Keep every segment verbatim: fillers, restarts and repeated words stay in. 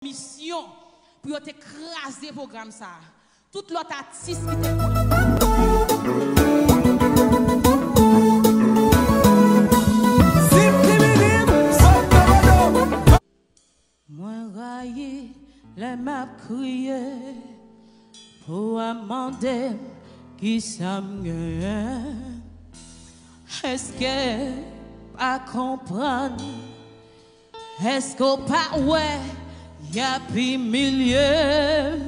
misyon pou yo te kraze pwogram sa a. Tout lòt atis ki te pran. Mwen rayi lè m ap kriye pou w ap mande m kisa m genyen. Èske w pa konprann? Èske w pa wè y ap imilye m?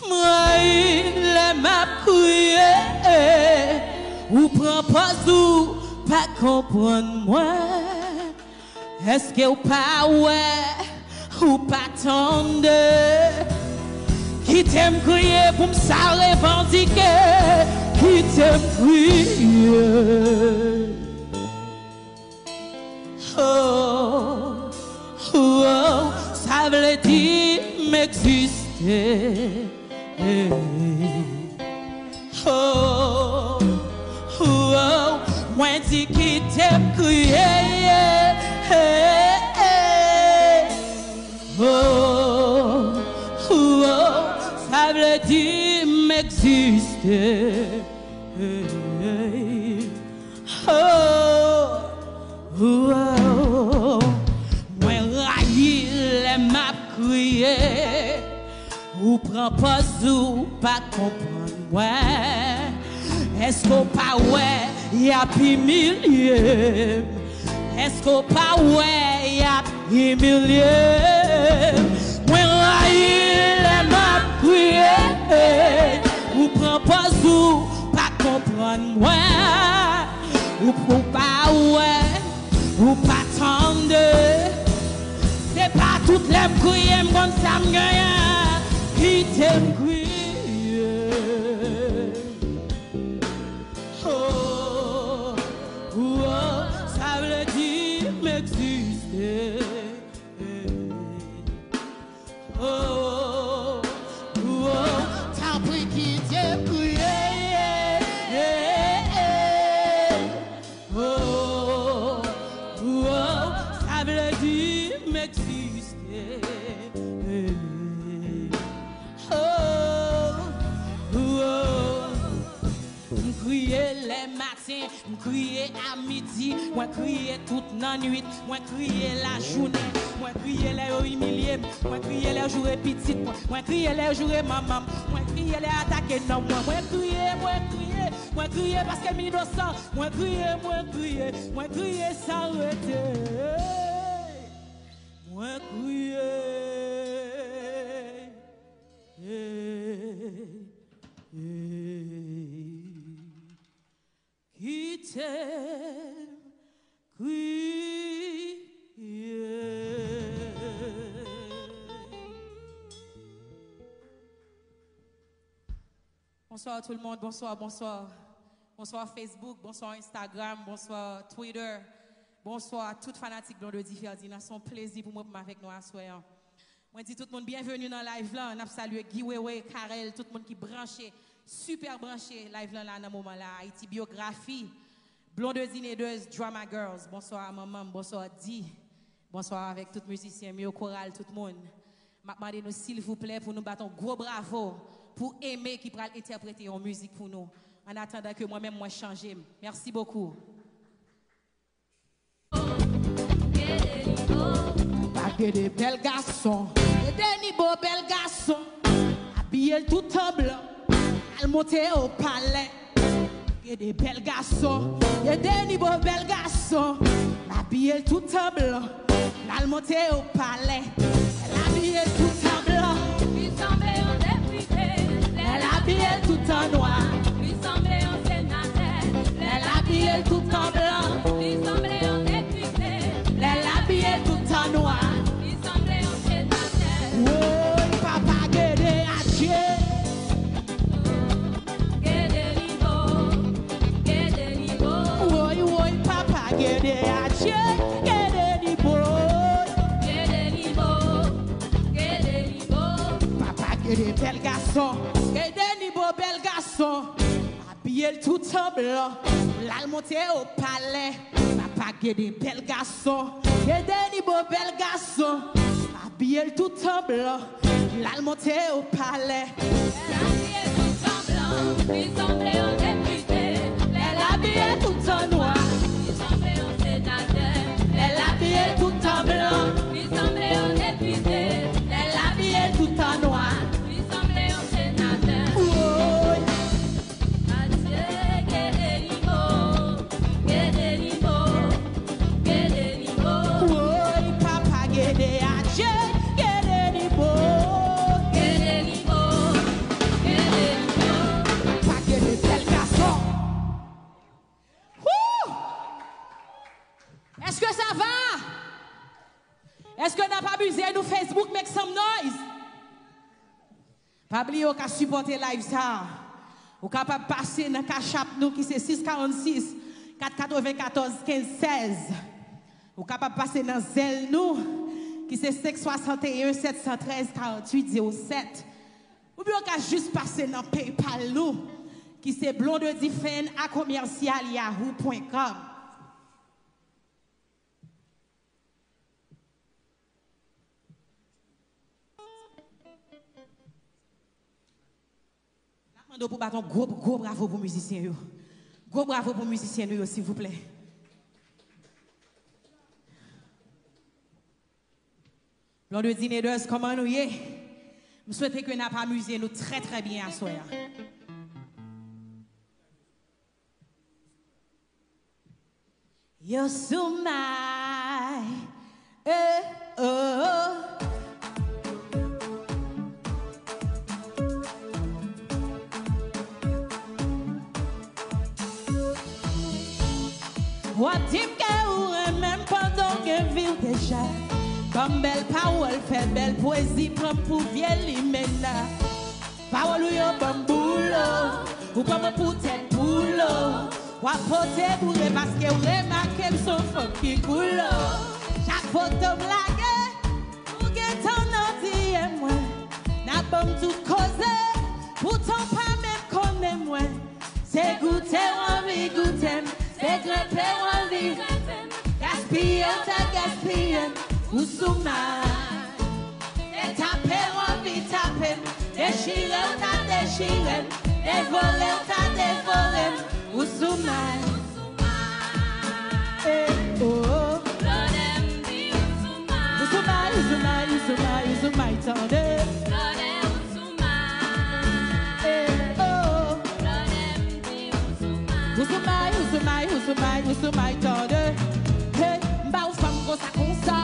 M rayi lè m ap kriye, ou pran pòz ou pa konprann mwen. Èske w pa wè, ou pa tande? Kite m kriye pou m sa revandike. Kite m kriye. Oh, oh, oh, sa vle di m egziste. Oh, oh, oh, mwen di kite m kriye. Oh, oh, oh, sa vle di m egziste. Oh, oh, oh. Mwen rayi lè m ap kriye. Ou pran pòz ou pa konprann mwen. Èske w pa wè y ap imilye m? Èske w pa wè y ap imilye m? Mwen rayi lè m ap kriye. Ou pran pòz ou pa konprann mwen. Ou, ou pa wè, ou pa tande. Se pa tout lè m kriye m konn sa m genyen. Kite m kriye. Oh, oh, oh, sa vle di m egziste. Oh, oh, oh, tanpri kite m kriye. Oh, oh, oh, sa vle di m egziste. Oh, oh, oh. M kriye lè maten, m kriye a midi, mwen kriye tout nan nwit, mwen kriye lajounen, mwen kriye lè yo imilye m, mwen kriye lè yo joure pitit mwen, mwen kriye lè yo joure manman m, mwen kriye lè yo atake nanm mwen, mwen kriye, mwen kriye, mwen kriye paske m inosan, mwen kriye, mwen kriye, mwen kriye san rete. Mwen kriye. Kite m kriye. Bonswa tout le monde, bonswa, bonswa. Bonswa Facebook, bonswa Instagram, bonswa Twitter. Bonswa tout fanatik Blondedy Ferdinand. Se yon plezi pou mwen pou m avèk nou aswè an. Mwen di tout moun byenveni nan live lan. N ap salye Guy Wewe, Carel, tout moun ki branche, sipè branche live lan la nan moman la. Haiti Biographie, Blondedy Neders, Drama Girls. Bonswa manman m, bonswa Di. Bonswa avèk tout mizisyen m yo, koral, tout moun. M ap mande nou silvouplè pou nou bat yon gwo bravo pou Aimé ki pral entèprete yon mizik pou nou. An atandan ke mwen menm mwen chanje m. Mèsi bokou. Pa gen de bèl gason, gen de nivo bèl gason. Abiye l tout an blan, al monte o palè. Gen de bèl gason, gen de nivo bèl gason. L abiye l tout an blan, l al monte o palè. L abiye l tout an blan. Li sanble yon depite. Lè l abiye l tout an nwa. Li sanble yon senatè. Lè l abiye l tout an blan. Li sanble yon depite. Lè l abiye l tout an nwa. Li sanble yon senatè. Woy, papa Gede, adye. Gede nivo, Gede nivo. Woy, woy, papa Gede, adye. Gede nivo. Gede nivo, Gede nivo. Papa Gede bèl gason. Gede nivo bèl gason. Abiye l tout an blan. L al monte o palè. Papa Gede bèl gason. Gede nivo bèl gason. Abiye l tout an blan, l al monte o palè. Lè l abiye tout an blan, li sanble yon depite. Lè l abiye tout an nwa, li sanble yon senatè. Lè l abiye tout an blan, li sanble yon depite. Lè l abiye tout an nwa, li sanble yon senatè. Woy! Adye, Gedenimo, Gedenimo, Gedenimo. Woy, papa Gede, adye, Gedenimo. Gedenimo, Gedenimo. Pa Gede, bèl gason. Woo! Èske sa va? Èske n ap amize nou Facebook, make some noise? Pa bliye w ka sipòte live sa a. Ou kapab pase nan Cash App nou ki se sis karannsis, kat katrevenkatòz, kenz sèz. Ou kapab pase nan Zelle nou ki se senk swasanteyen, sèt san trèz, karanntuit, zewo sèt. Oubyen w ka jis pase nan PayPal nou ki se blondedifan a commercial yahoo point com. N ap mande w pou bat yon gwo, gwo bravo pou mizisyen yo. Gwo bravo pou mizisyen nou yo, silvouplè. Blondedy Naders, kòman nou ye? M swete ke n ap amize nou trè, trè byen aswè a. Yo sou may, eh, oh. W ap di m ke ou renmen m pandan w gen vi w deja. Ban m bèl pawòl, fè bèl pwezi, pran m pou vye limena. Pawòl ou yo ban m boulo, ou pran mwen pou tèt boulo. W ap pote boure paske w remake m se yon fanm ki koulo. Chak foto m lage, ou gentan nan D M mwen. N ap ban m tout koze, poutan w pa menm konnen mwen. Se goute w anvi goute m, se grenpe w anvi grenpe m. Gaspiye w ta gaspiye m, ou sou may. Detape w anvi tape m, dechire w ta dechire m, devore w ta devore m, ou sou may. Eh, oh, oh. Ou sou may, ou sou may, ou sou may, ou sou may, tande. Eh, oh, oh. Ou sou may, ou sou may, ou sou may, ou sou may, tande. Hey, m ba ou fanm konsa, konsa.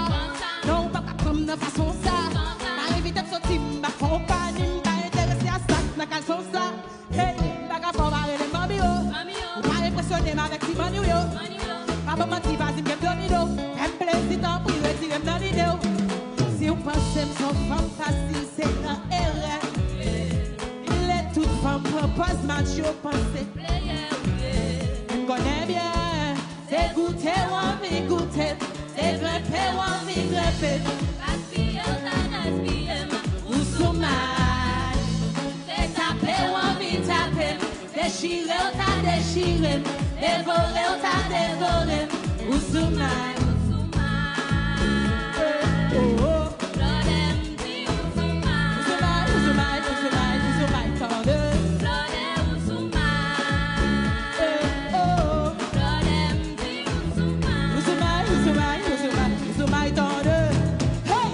Non, ou p ap ka pran m nan fason sa. Pa envite m soti, m pa konpani, m pa enterese a sa k nan kalson sa. Hey, m pa ka fè w pa rele m manmi yo. Ou pa enpresyone m avèk ti manmi w yo. Pa ban m manti, vazi m gen domino. Fè m plezi, tanpri, retire m nan lide w. Si w panse m se yon fanm fasil, se nan erè. Lè tout fanm pran pòz macho, panse player ou ye. M konnen byen, se goute w anvi goute m, se grenpe w anvi grenpe m. Gaspiye w ta gaspiye m, ou sou may. Detape w anvi tape m, dechire w ta dechire m, devore w ta devore m, ou sou may. Eh, oh, oh. Ou sou may, ou sou may, ou sou may, ou sou may, tande. Eh, oh, oh. Ou sou may, ou sou may, ou sou may, ou sou may, tande. Hey!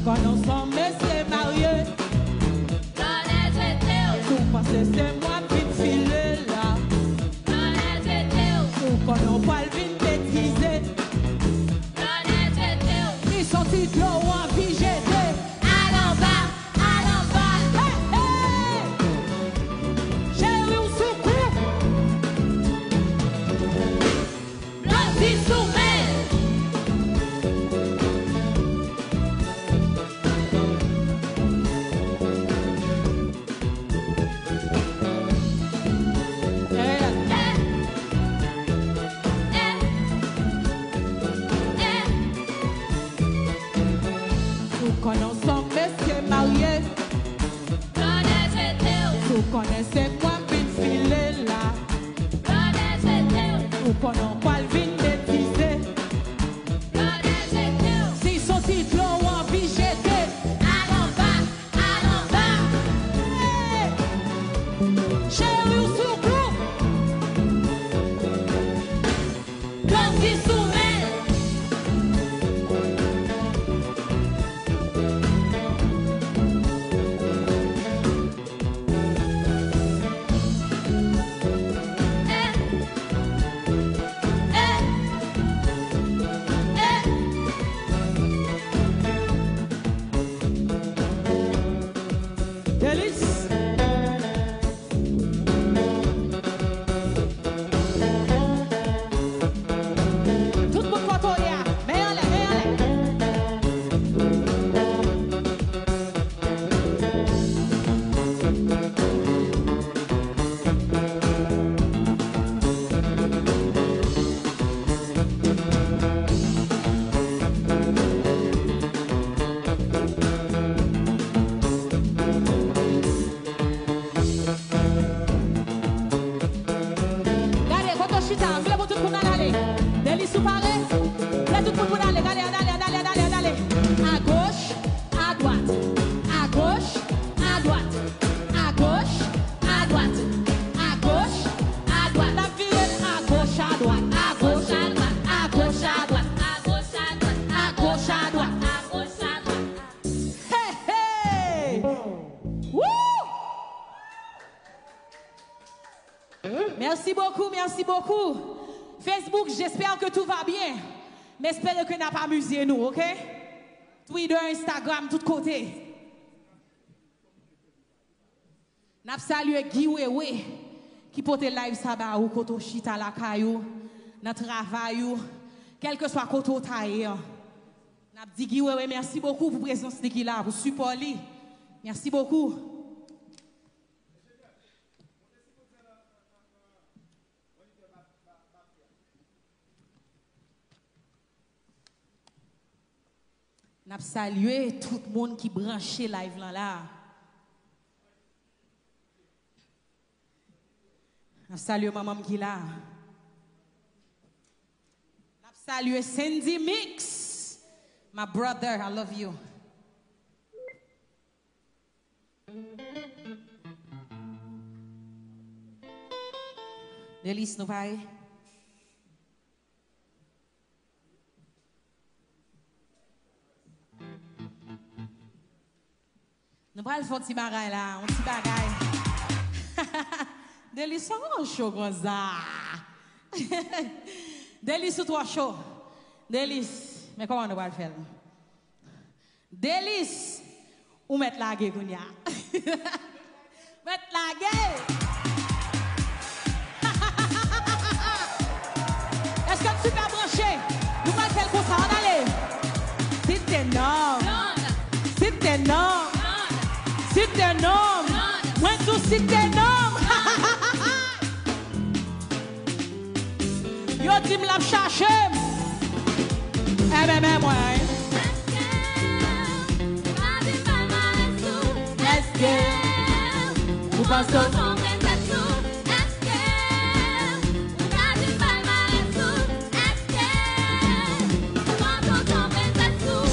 Konnen w se yon mesye marye. Si w panse se mwen k vin file la. Si w konnen w pral vin betize. Li soti dlo w anvi jete. Al anba, al anba. Hey, hey! Cheri w sou kou. Blondedy sou men. Si w konnen w se yon mesye marye. Si w konnen se mwen k vin file la. Ou konnen w pral vin betize. Si se yon ti dlo w Delis. Tout moun kote w ye a, men anlè, men anlè. Gade, kote w chita, m vle pou tout moun al ale. Delis, ou pare? M vle tout moun pou n ale, gade, ann ale, ann ale, ann ale, ann ale. Agoch, adwat, agoch, adwat, agoch, adwat, agoch, adwat. N ap vire agoch, adwat, agoch, adwat, agoch, adwat, agoch, adwat, agoch, adwat, agoch, adwat. Hey, hey! Woo! Merci beaucoup, merci beaucoup. Facebook, j'espère que tout va bien. M espere ke n ap amize nou, oke? Twitter, Instagram, tout kote. N ap salye Guy Wewe ki pote live sa ba ou kote w chita lakay ou, nan travay ou, kèlkeswa kote w ta ye an. N ap di Guy Wewe mèsi bokou pou prezans li ki la, pou sipò li. Mèsi bokou. N ap salye tout moun ki branche live lan la. N ap salye manman m ki la. N ap salye Sandy Mix. My brother, I love you. Delis, nou pare? Nou pral fè yon ti bagay la, yon ti bagay. Delis, sa w cho konsa? Delis, ou twò cho. Delis, men kòman nou pral fè l? Delis, ou mèt lage kounye a. Mèt lage! Èske n super branche? Nou pral fè l konsa, ann ale! Si te nonm! Si te nonm! Si te nonm! Mwen di w si te nonm! Yo di m l ap chache m. Enben, men mwen. Èske ou ka vin palmarès ou? Èske ou panse w pran prensès ou? Èske ou ka vin palmarès ou? Èske ou panse w pran prensès ou?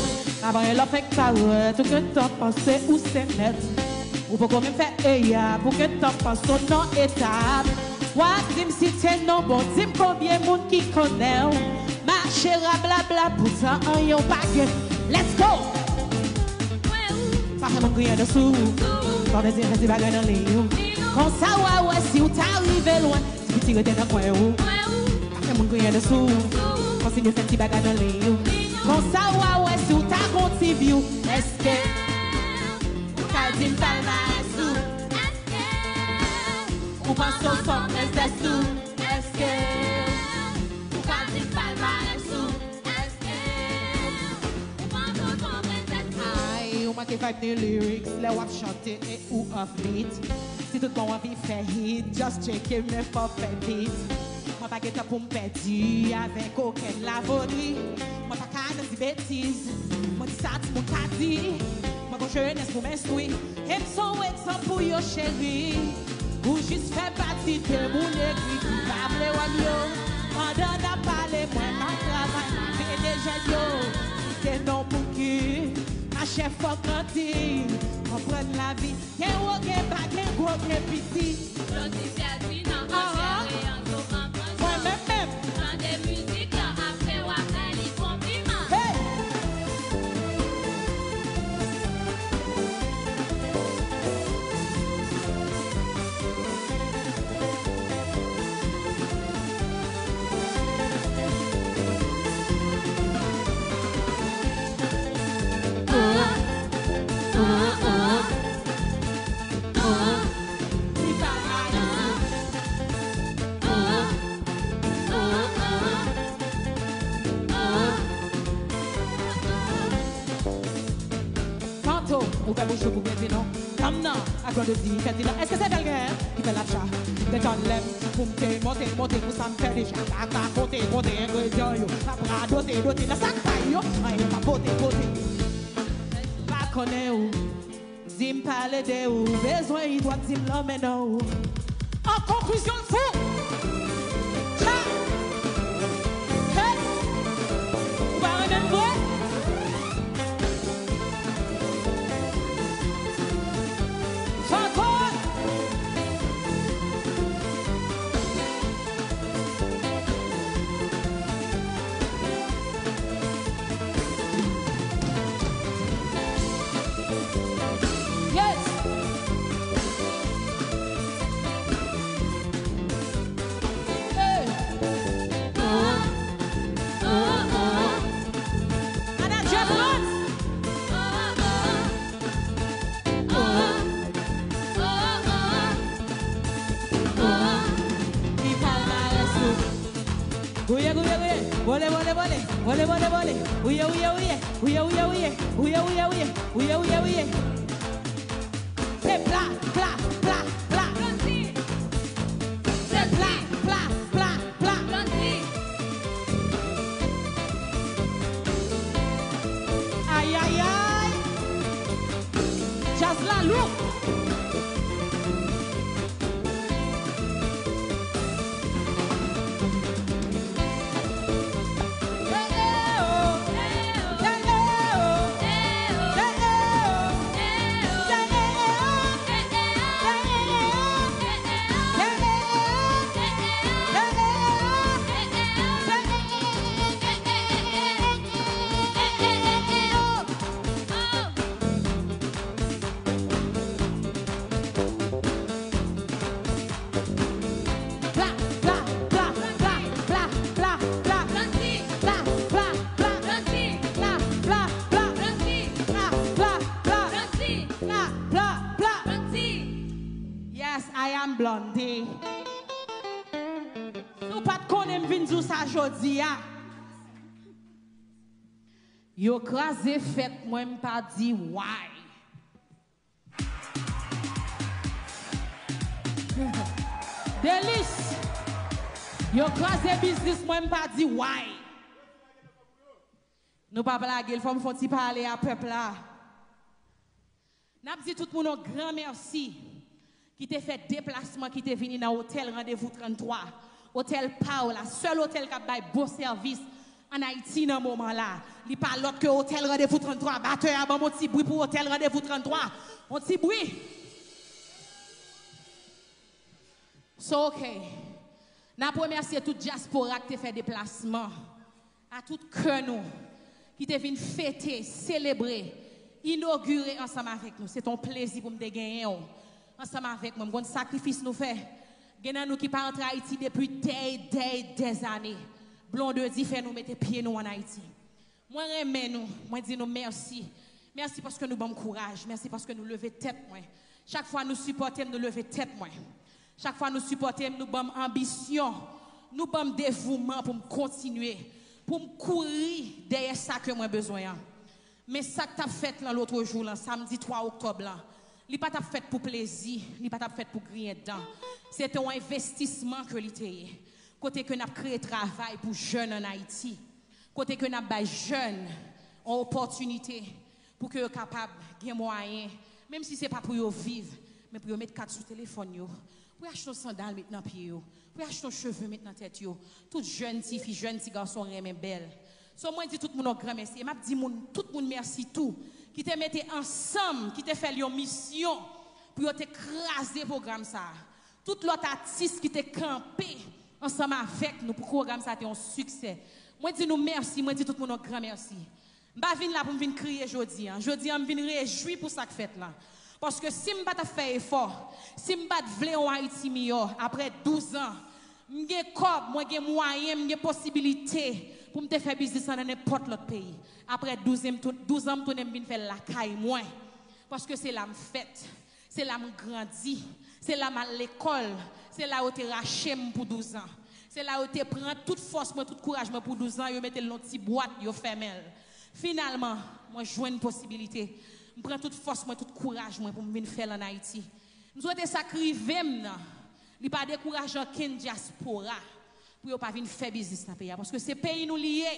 Avan lè w fèk parèt, ou gentan panse ou se mèt. Ou poko menm fè eya, pou gentan panse w nan etap. W ap di m si te non, bon, di m konbyen moun ki konnen w. Mache rablabla, poutan anyen w pa gen. Let's go! Pa fè moun griyen dosou. Pa bezwen fè ti bagay nan liy ou. Konsa w a wè si w ta rive lwen. Ti piti rete nan kwen ou. Pa fè moun griyen dosou. Kontinye fè ti bagay nan liy ou. Konsa w a wè si w ta gon ti vyou. Èske ou ka di m palmarès ou? Èske ou panse w fò prensès ou? Èske ou ka di m palmarès ou? Èske ou panse w fò prensès ou? Ay, ou manke vibe ni lyrics lè w ap chante e ou off beat. Si tout bon w anvi fè hit, just tcheke men fò fè beat. Mwen pa gen tan pou m pèdi avèk okenn lavodri. Mwen pa ka nan di betiz. Mwen di sa timoun ka di. Mwen gon jenès pou m enstwi. E m se yon egzanp pou yo, cheri. Ou jis fè pati de moun egri ki pa vle wè m yo. Pandan n ap pale, mwen m ap travay, m ap ede jèn yo. Si se non pou ki, machè fòk grandi. Konprann lavi, gen wo, gen ba, gen gwo, gen piti. Jodi syèl finan, an sere an zo an kanson. Mwen menm menm. Tande mizik lan, apre w ap fè li konpliman. Hey! Oh, oh, oh. To, ouvè bouch ou pou mwen di non. Fanm nan, ak Blondedy, fè di non. Èske se bèl gen ki fè l ap cha? Detann lè m pou m te monte, monte pou sa m fè deja. Kaka, konte, konte engredyan yo. Ap radote, dote nan sak pa yo. Anyen pa pote, pote. Pa konnen ou, di m pale de ou. Bezwen idwat, di m lanmen non ou. An konklizyon, l fou. Cha. Hey. Ou pa renmen m vre? Fantom. Yes. Hey. Ana Jeffrance. Ki palmarès ou? Gouye, gouye, gouye. Vole, vole, vole. Vole, vole, vole. Gouye, gouye, gouye. Gouye, gouye, gouye. Gouye, gouye, gouye. Gouye, gouye, gouye. Se pla, pla, pla, pla. Se pla, pla, pla, pla. Ay, ay, ay. Djaz la lou. Pla, pla, pla, pla, pla, pla, pla, pla. Pla, pla, pla, pla, pla, pla, pla, pla. Pla, pla, pla. Pla, pla, pla. Yes, I am Blondedy. Si w pa t konnen m vin di w sa jodi a. Yo kraze fèt mwen, m pa di why. Delis, yo kraze biznis mwen, m pa di why. Nou pa blage l, fò m fè yon ti pale a pèp la. N ap di tout moun yon gran mèsi ki te fè deplasman, ki te vini nan otèl Randevou tranntwa, otèl pa w la, sèl otèl k ap bay bon sèvis ann Ayiti nan moman la. Li pa lòt ke otèl Randevou tranntwa. Batè a, ban m yon ti bri pou otèl Randevou tranntwa. Yon ti bri. So, ok. N ap remèsye tout dyaspora ki te fè deplasman, a tout kè nou, ki te vin fete, selebre, inogire ansanm avèk nou. Se te yon plezi pou m te genyen w ansanm avèk mwen. M konn sakrifis nou fè. Gen nan nou ki pa antre Ayiti depi dè, dè, dèzane. Blondedy fè nou mete pye nou ann Ayiti. Mwen renmen nou, mwen di nou mèsi. Mèsi paske nou ban m kouraj, mèsi paske nou leve tèt mwen. Chak fwa nou sipòte m, nou leve tèt mwen. Chak fwa nou sipòte m, nou ban m anbisyon, nou ban m devouman pou m kontinye, pou m kouri dèyè sa ke mwen bezwen an. Men sa k t ap fèt lan lòt jou lan, samdi twa oktòb lan, li pa t ap fèt pou plezi, li pa t ap fèt pou griyen dan. Se te yon envestisman ke li te ye. Kote ke n ap kreye travay pou jèn ann Ayiti. Kote ke n ap bay jèn yon opòtinite pou ke yo kapab gen mwayen, menm si se pa pou yo viv, men pou yo met kat sou telefòn yo, pou yo achte yon sandal met nan pye yo, pou yo achte yon cheve met nan tèt yo. Tout jèn tifi, jèn ti gason renmen bèl. So, mwen di tout moun yon gran mèsi. E m ap di moun, tout moun mèsi tou, ki te mete ansanm, ki te fè l yon misyon pou yo te kraze pwogram sa a. Tout lòt atis ki te kanpe ansanm avèk nou pou pwogram sa a te yon siksè. Mwen di nou mèsi, mwen di tout moun yon gran mèsi. M pa vin la pou m vin kriye jodi a. Jodi a, m vin rejwi pou sa k fèt la. Paske si m pa t ap fè efò, si m pa t vle yon Ayiti miyò, apre douz an, m gen kòb, mwen gen mwayen, m gen posibilite pou m te fè biznis lan nan nenpòt lòt peyi. Apre douz an, m tou-, douz an, m tounen m vin fè l lakay mwen. Paske se la m fèt. Se la m grandi. Se la m al lekòl. Se la yo te rache m pou douz an. Se la yo te pran tout fòs mwen, tout kouraj mwen pou douz an, yo mete l nan ti bwat, yo fèmen l. Finalman, mwen jwenn posibilite M pran tout fòs mwen, tout kouraj mwen pou m vin fè l ann Ayiti. M swete sa k rive m nan, li pa dekouraje ankenn dyaspora pou yo pa vin fè biznis nan peyi a. Paske se peyi nou li ye.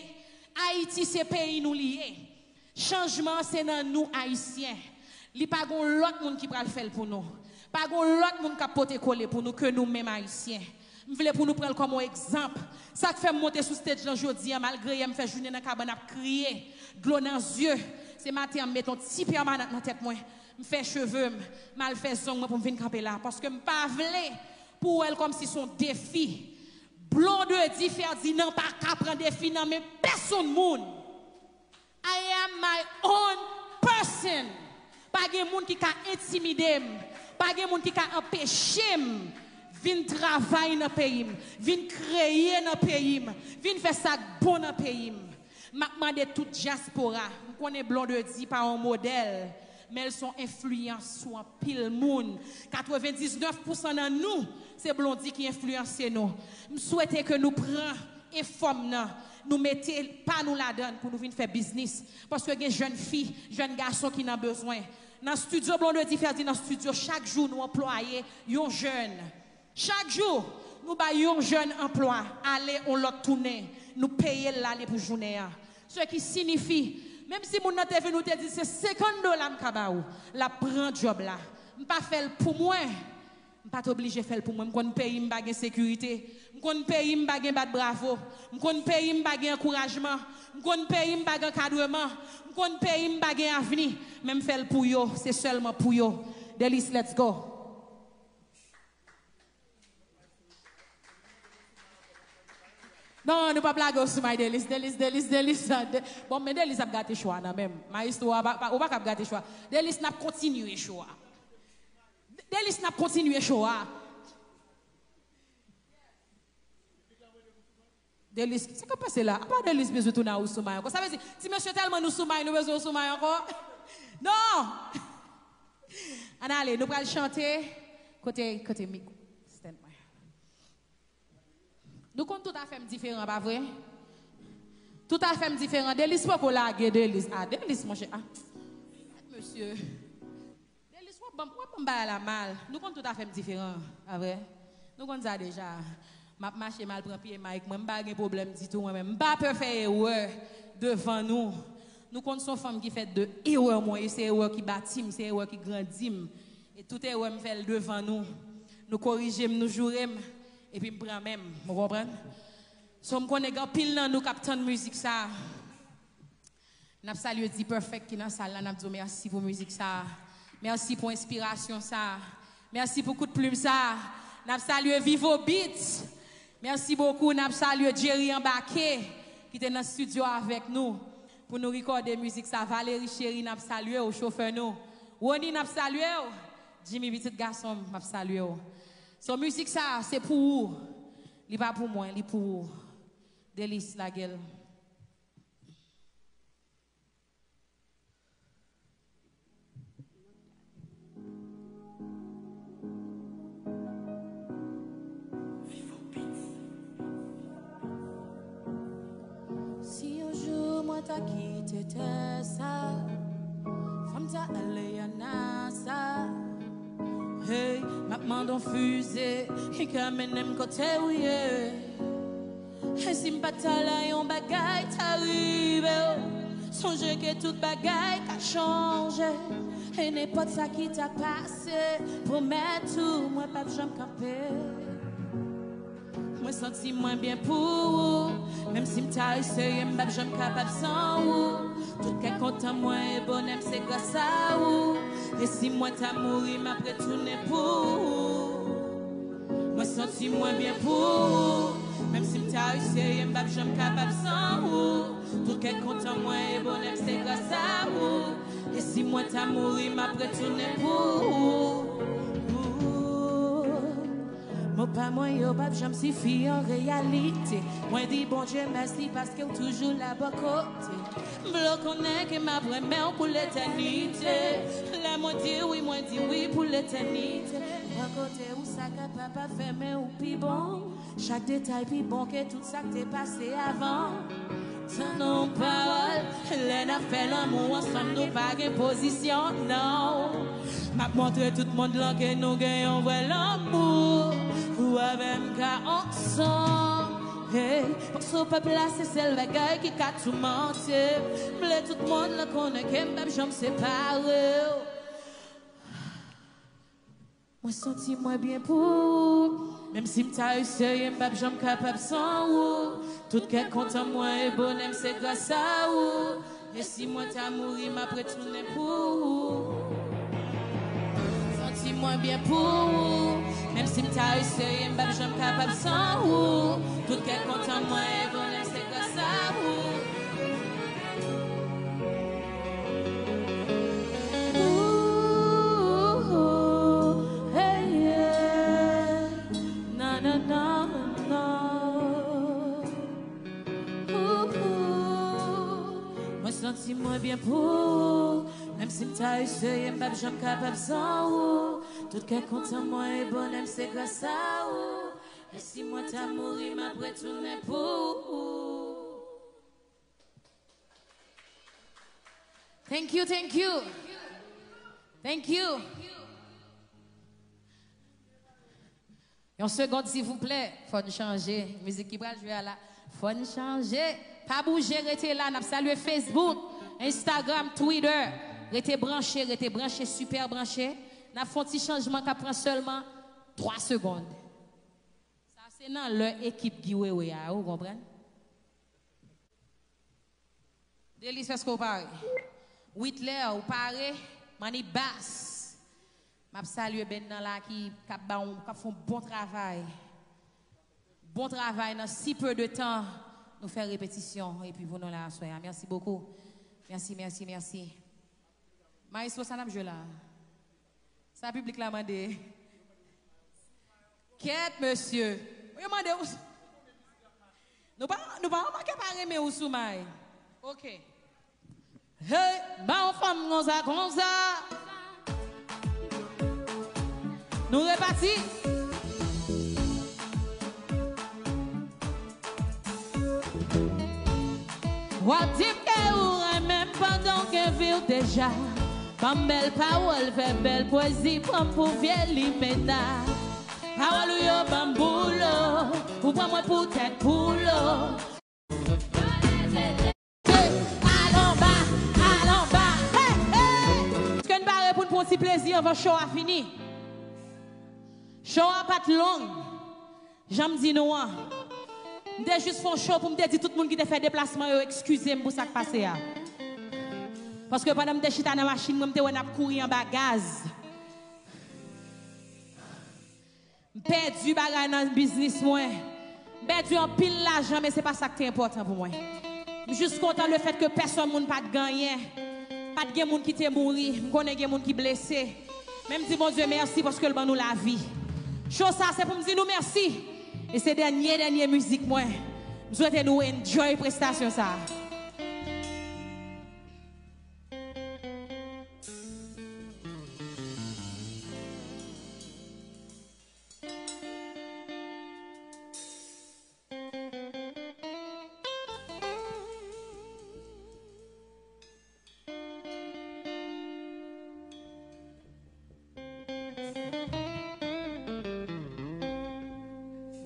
Ayiti se peyi nou li ye. Chanjman an se nan nou Ayisyen. Li pa gon lòt moun ki pral fè l pou nou. Pa gon lòt moun k ap pote kole pou nou ke nou menm Ayisyen. M vle pou nou pran l kòm yon egzanp. Sa k fè m monte sou stage lan jodi a, malgre yè m fè jounen nan kabann ap kriye, dlo nan zye. Se maten an m mete yon ti pèmanant nan tèt mwen. M fè cheve m, m al fè zong mwen pou m vin kanpe la. Paske m pa vle pou w wè l kòmsi se yon defi. Blondedy Ferdinand pa ka pran defi nan men pèsonn moun. I am my own person. Pa gen moun ki ka entimide m. Pa gen moun ki ka anpeche m vin travay nan peyi m, vin kreye nan peyi m, vin fè sa k bon nan peyi m. M ap mande tout dyaspora, m konnen Blondedy pa yon modèl, men l se yon enfliyans sou anpil moun. Katrevendiznèf pousan nan nou, se Blondy ki enfliyanse nou. M swete ke nou pran efò m nan, nou mete pa nou ladan l pou nou vin fè biznis. Paske gen jèn fi, jèn gason ki nan bezwen. Nan estidyo Blondedy Ferdinand Studio, chak jou nou anplwaye yon jèn. Chak jou, nou bay yon jèn anplwa, ale yon lòt tounen, nou peye l l ale pou jounen an. Se ki sinifi, menm si moun nan te vin ou te di se senkant dola m ka ba ou, l ap pran djòb la. M pa fè l pou mwen. M pa t oblije fè l pou mwen. M konn peyi m pa gen sekirite. M konn peyi m pa gen bat bravo. M konn peyi m pa gen ankourajman. M konn peyi m pa gen ankadreman. M konn peyi m pa gen avni. Men m fè l pou yo. Se sèlman pou yo. Delis, let's go. Non, nou p ap lage w sou may Delis, Delis, Delis, Delis. De- Bon, men Delis ap gate cho a nan men m. Mayestwo a, pa- pa- ou pa kab gate cho a. Delis, n ap kontinye cho a. Delis, n ap kontinye cho a. Delis, sa k ap pase la? Apa Delis bezwen tounen a ou sou may ankò? Sa vle di, ti mesye, tèlman nou sou may, nou bezwen ou sou may ankò? Non! Ann ale, nou pral chante. Kote, kote mikwo? Stand by. Nou konn tout afè m diferan, pa vre? Tout afè m diferan. Delis poko lage, Delis. Ah, Delis, monchè. Ah. Mesye. Delis, w ap ban m, w ap ban m bagay la mal. Nou konn tout afè m diferan, pa vre? Nou konn sa deja. M ap mache, m al pran pye Mike. Mwen, m pa gen pwoblèm ditou, mwen menm. M pa pè fè erè devan nou. Nou konn se yon fanm ki fèt de erè, mwen, e se erè ki bati m, se erè ki grandi m. E tout erè m fè l devan nou. Nou korije m, nou joure m, epi m pran men m. Ou konprann? So, m konnen gen anpil nan nou k ap tann mizik sa a. N ap salye D-Perfect ki nan sal la, n ap di w mèsi pou mizik sa a. Mèsi pou enspirasyon sa a. Mèsi pou kout plim sa a. N ap salye Vivo Beats. Mèsi bokou. N ap salye Jerry Embarqué ki te nan estidyo avèk nou pou nou rekòde mizik sa. Valery Chéri, n ap salye w, chofè nou. Rony, n ap salye w. Jimmy, pitit gason m, m ap salye w. So, mizik sa a, se pou ou. Li pa pou mwen, li pou ou. Delis, lage l. Si yon jou mwen ta kite tè sa, fò m ta ale a NASA. Hey, m ap mande yon fize ki ka mennen m kote ou ye. E si m pa t la, yon bagay ta rive w. Sonje ke tout bagay ka chanje. E nenpòt sa ki ta pase, pwomèt ou, mwen p ap janm kanpe. Mwen santi mwen byen pou ou. Menm si m ta eseye, m p ap janm kapab san ou. Tout kè kontan mwen e bonè m se gras a ou. E si mwen ta mouri, m ap retounen pou ou. Mwen santi mwen byen pou ou. Menm si m ta eseye, m p ap janm kapab san ou. Tout kè kontan mwen e bonè m se gras a ou. E si mwen ta mouri, m ap retounen pou ou. Mo pa mwen yo p ap janm sifi an reyalite. Mwen di Bondye mèsi paske w toujou la bò kote. M vle w konnen ke m ap renmen w pou letènite. Lè mwen di wi, mwen di wi pou letènite. Bò kote ou sa kapab pa fè, men ou pi bon. Chak detay pi bon ke tout sa k te pase avan. Tann yon pawòl, lè n ap fè lanmou ansanm, nou pa gen pozisyon, non. M ap montre tout mond lan ke nou gen yon vrè lanmou. Ou avè m ka ansanm. Hey, paske pèp la se sèl bagay ki ka toumante m. M vle tout mond lan konnen ke m p ap janm separe w. Mwen santi mwen byen pou ou. Menm si m ta eseye, m p ap janm kapab san ou. Tout kè kontan mwen e bonè m se gras a ou. E si mwen ta mouri, m ap retounen pou ou. Santi mwen byen pou ou. Menm si m ta eseye, m p ap janm kapab san ou. Tout kè kontan mwen e bonè m se gras a ou. Ooh, hey, yeah. Na, na, na, na. Ooh, ooh. Mwen santi mwen byen pou ou. Menm si m ta eseye, m p ap janm kapab san ou. Tout kè kontan mwen e bonè m se gras a ou. E si mwen ta mouri, m ap retounen pou ou. Thank you, thank you. Thank you. Yon segond, silvouplè. Fò n chanje. Mizik ki pral jwe a la. Fò n chanje. Pa bouje, rete la. N ap salye Facebook, Instagram, Twitter. Rete branche, rete branche, sipè branche. N ap fè yon ti chanjman k ap pran sèlman twa segond. Sa se nan lè ekip Guy Wewe a, ou konprann? Delice, èske w pare? Witler, ou pare? Manibas. M ap salye band nan la ki, k ap ba w, k ap fè yon bon travay. Bon travay nan si peu de tan. Nou fè repetisyon epi pou nou la aswè a. Mèsi bokou. Mèsi, mèsi, mèsi. Maestro, sa n ap jwe la? Sa piblik la mande. Kèt, mesye. Yo mande ou. Nou pa, nou pa remake pa renmen ou sou may. Ok. Hey, ba yon fanm konsa, konsa. Nou repati. W ap di m ke ou renmen m pandan w gen vi w deja. Ban m bèl pawòl, fè bèl pwezi, pran m pou vye limena. Pawòl ou yo ban m boulo, ou pran mwen pou tèt boulo. Al anba, al anba, hey, hey. Èske n pare pou n pran yon ti plezi anvan show a fini? Show a pa t long. Jan m di nou an, m te jis fè yon show pou m te di tout moun ki te fè deplasman yo eskize m pou sa k pase a. Paske pandan m te chita nan machin mwen, m te wè n ap kouri anba gaz. M pèdi bagay nan biznis mwen. M pèdi anpil lajan, men se pa sa k te enpòtan pou mwen. M jis kontan lefèt ke pèsòn moun pa t gen anyen. Pa t gen moun ki te mouri. M konnen gen moun ki blese. Men m di Bondye mèsi paske l ban nou lavi. Show sa se pou m di nou mèsi. E se dènye, dènye mizik mwen. M swete nou enjoy prestasyon sa.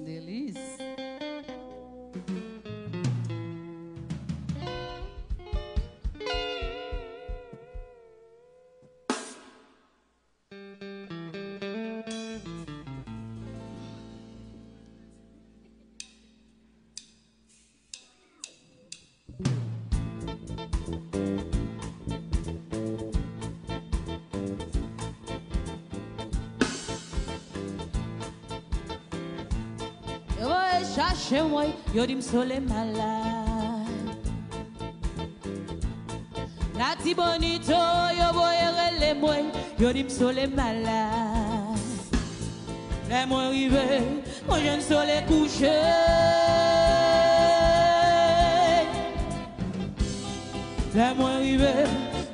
Delice. Yo voye chache mwen, yo di m sole malad. Latibonito, yo voye rele mwen, yo di m sole malad. Lè mwen rive, mwen jwenn sole kouche. Lè mwen rive,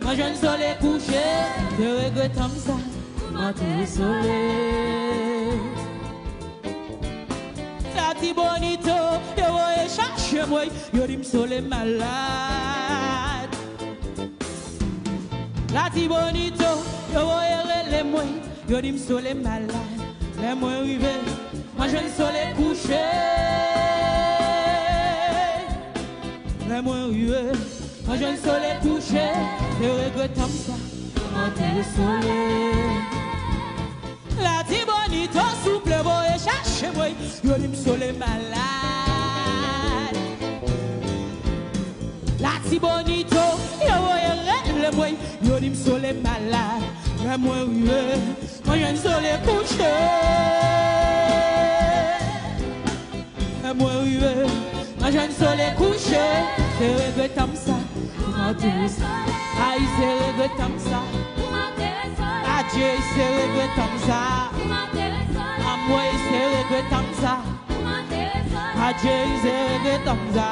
mwen jwenn sole kouche. Te regretan m sa, mwen te sole. Latibonito, yo voye chache Mwen, yo di m sole malad. Latibonito, yo voye rele mwen, yo di m sole malad. Lè mwen rive, mwen jwenn sole kouche. Lè mwen rive, mwen jwenn sole kouche. Se regretan m sa, mwen te sole. Latibonito souple voye chache mwen, yo di m sole malad. Latibonito, yo voye rele mwen, yo di m sole malad. Lè mwen rive, mwen jwenn sole kouche. Lè mwen rive, mwen jwenn sole kouche. Se regretan m sa, mwen te sole. Ay, se regretan m sa. Adye, se regretan m sa. Anmwey, se regretan m sa. Adye, se regretan m sa.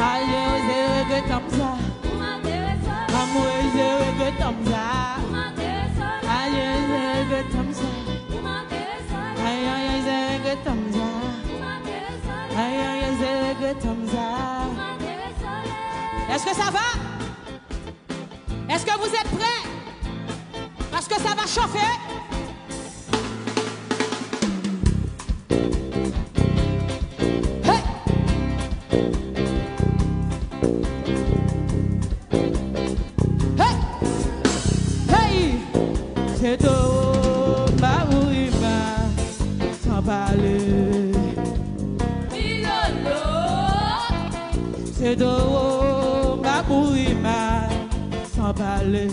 Adye, se regretan m sa. Anmwey, se regretan m sa. Adye, se regretan m sa. Ay, ay, ay, se regretan m sa. Ay, ay, ay, se regretan m sa. Est-ce que ça va? Est-ce que vous êtes prêts? Parce que ça va chauffer. Hey! Hey! Hey! Se towo m ap mouri mal san pale. Bilolo. Se towo m ap mouri mal san pale.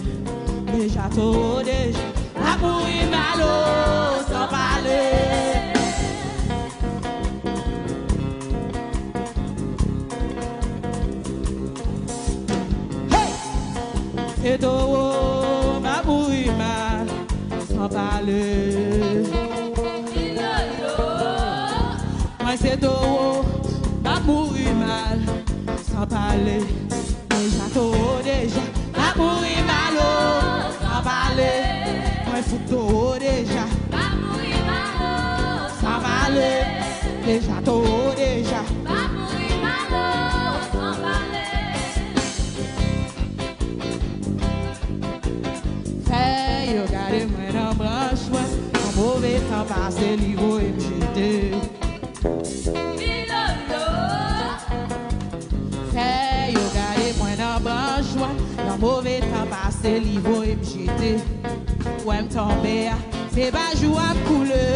Deja towo deja ap mouri mal o, san pale. Hey! Se towo m ap mouri mal san pale. Mwen se towo m ap mouri mal san pale. Deja towo deja ap mouri mal o, san pale. Mwen fout towo deja. San pale, deja towo deja. Fè yo gade mwen nan branch mwen, yon move tan pase li voye m jete. Fè yo gade mwen nan branch mwen, yon move tan pase li voye m jete. Wè m tonbe a, se pa jou ap koule.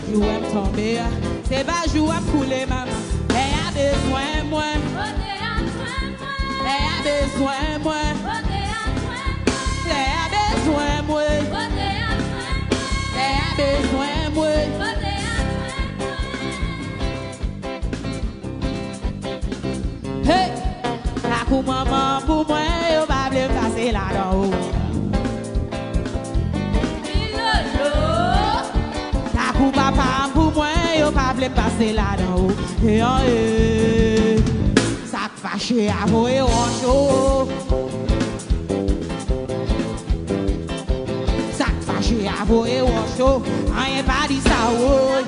Jou wè m tonbe a, se pa jou ap koule, manman. Lè a bezwen mwen. Lè a bezwen mwen. Lè a bezwen mwen. Lè a bezwen mwen. Hey! Lakou manman m pou mwen, yo pa vle m pase ladan o. Lakou papa m pou mwen, yo pa vle m pase ladan o. E an e. Sa k fache a voye wòch o. Sa k fache a voye wòch o. Anyen pa di sa o.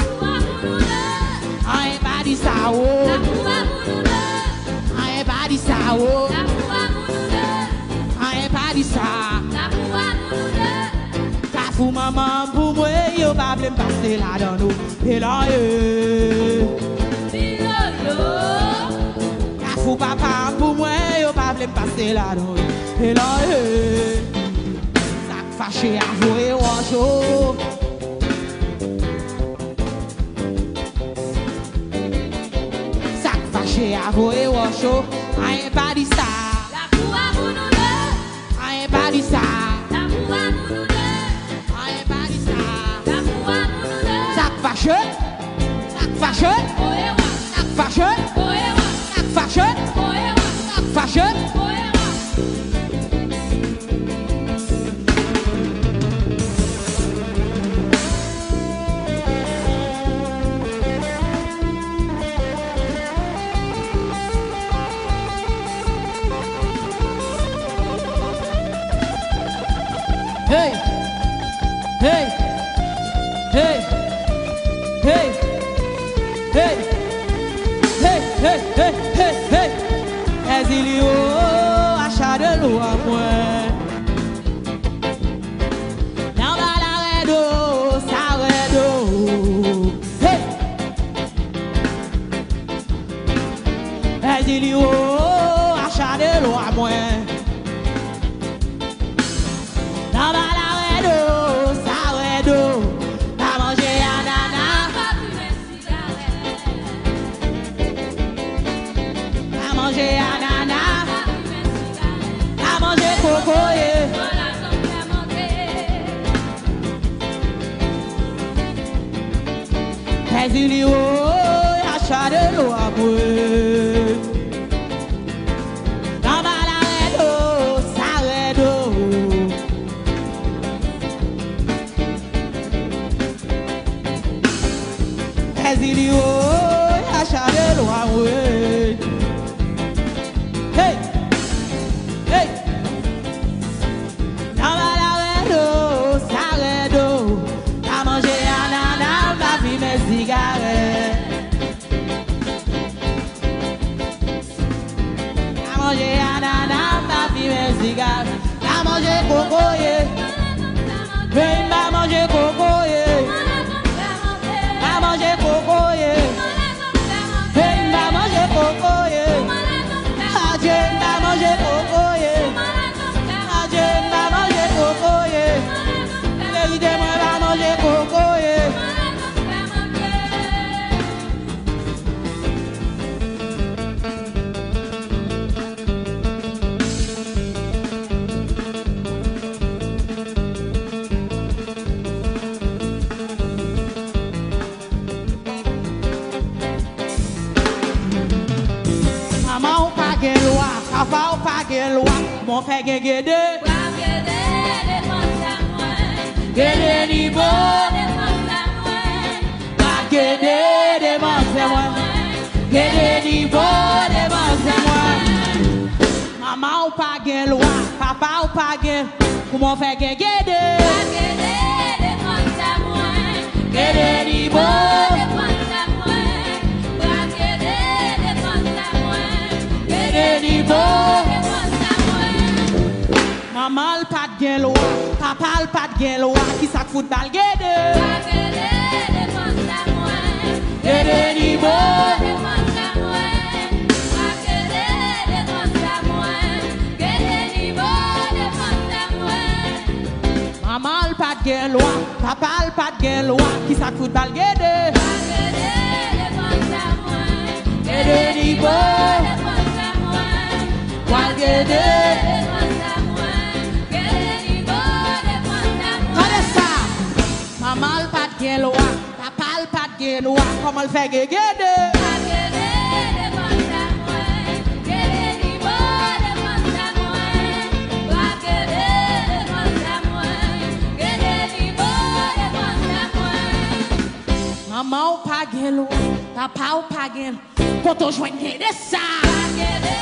Anyen pa di sa o. Anyen pa di sa o. Anyen pa di sa. Kafou manman m pou mwen, yo pa vle m pase ladan o. E la e. Kafou papa m pou mwen, yo pa vle m pase ladan. E la e. Sa k fache a voye wòch o. Sa k fache a voye wòch o. Anyen pa di sa. Anyen pa di sa. Anyen pa di sa. Sa k fache. Sa k fache. Sa k fache. Sa k fache. Sa k fache. Hey! Hey! Hey! Hey! Zilio, acha de lwa mwen. Nan bal la rèd o, sa rèd o. Hey! Zilio, acha de lwa mwen. Nan bal la rèd o, sa rèd o. Pa manje anana. Pa manje anana. Pa manje kokoye. Pè Zilio, acha de lwa mwen. Nan bal la rèd o, sa rèd o. Pè Zilio, acha de lwa mwen. Hey! Hey! Nan bal la rèd o, sa rèd o. Pa manje anana, pa fimen sigarèt. Pa manje anana, pa fimen sigarèt. Pa manje kokoye. Hey, pa manje kokoye. Pa manje kokoye. Hey, pa manje kokoye. Adje, pa manje kokoye. Adje, pa manje kokoye. Verite mwen pa manje kokoye. Manman w pa gen lwa, papa w pa gen lwa, kouman w fè gen gede? Gede ni bo. Pa gede demanzè mwen. Gede ni bo demanzè mwen. Manman w pa gen lwa, papa w pa gen. Kouman w fè gen gede? Gede ni bo. Gede ni bo. Manman l pa t gen lwa, papa l pa t gen lwa, kisa k fout ba l gede? Pa gede defann sa mwen. Gede ni bo. Defann sa mwen. Pa gede defann sa mwen. Gede ni bo defann sa mwen. Manman l pa t gen lwa, papa l pa t gen lwa, kisa k fout ba l gede? Pa gede defann sa mwen. Gede ni bo. Defann sa mwen. Pral gede. Tande sa! Manman l pa t gen lwa, papa l pa t gen lwa, kòman l fè gen gede? Manman w pa gen lwa, papa w pa gen lwa. Kote w jwenn gede sa? Pa gede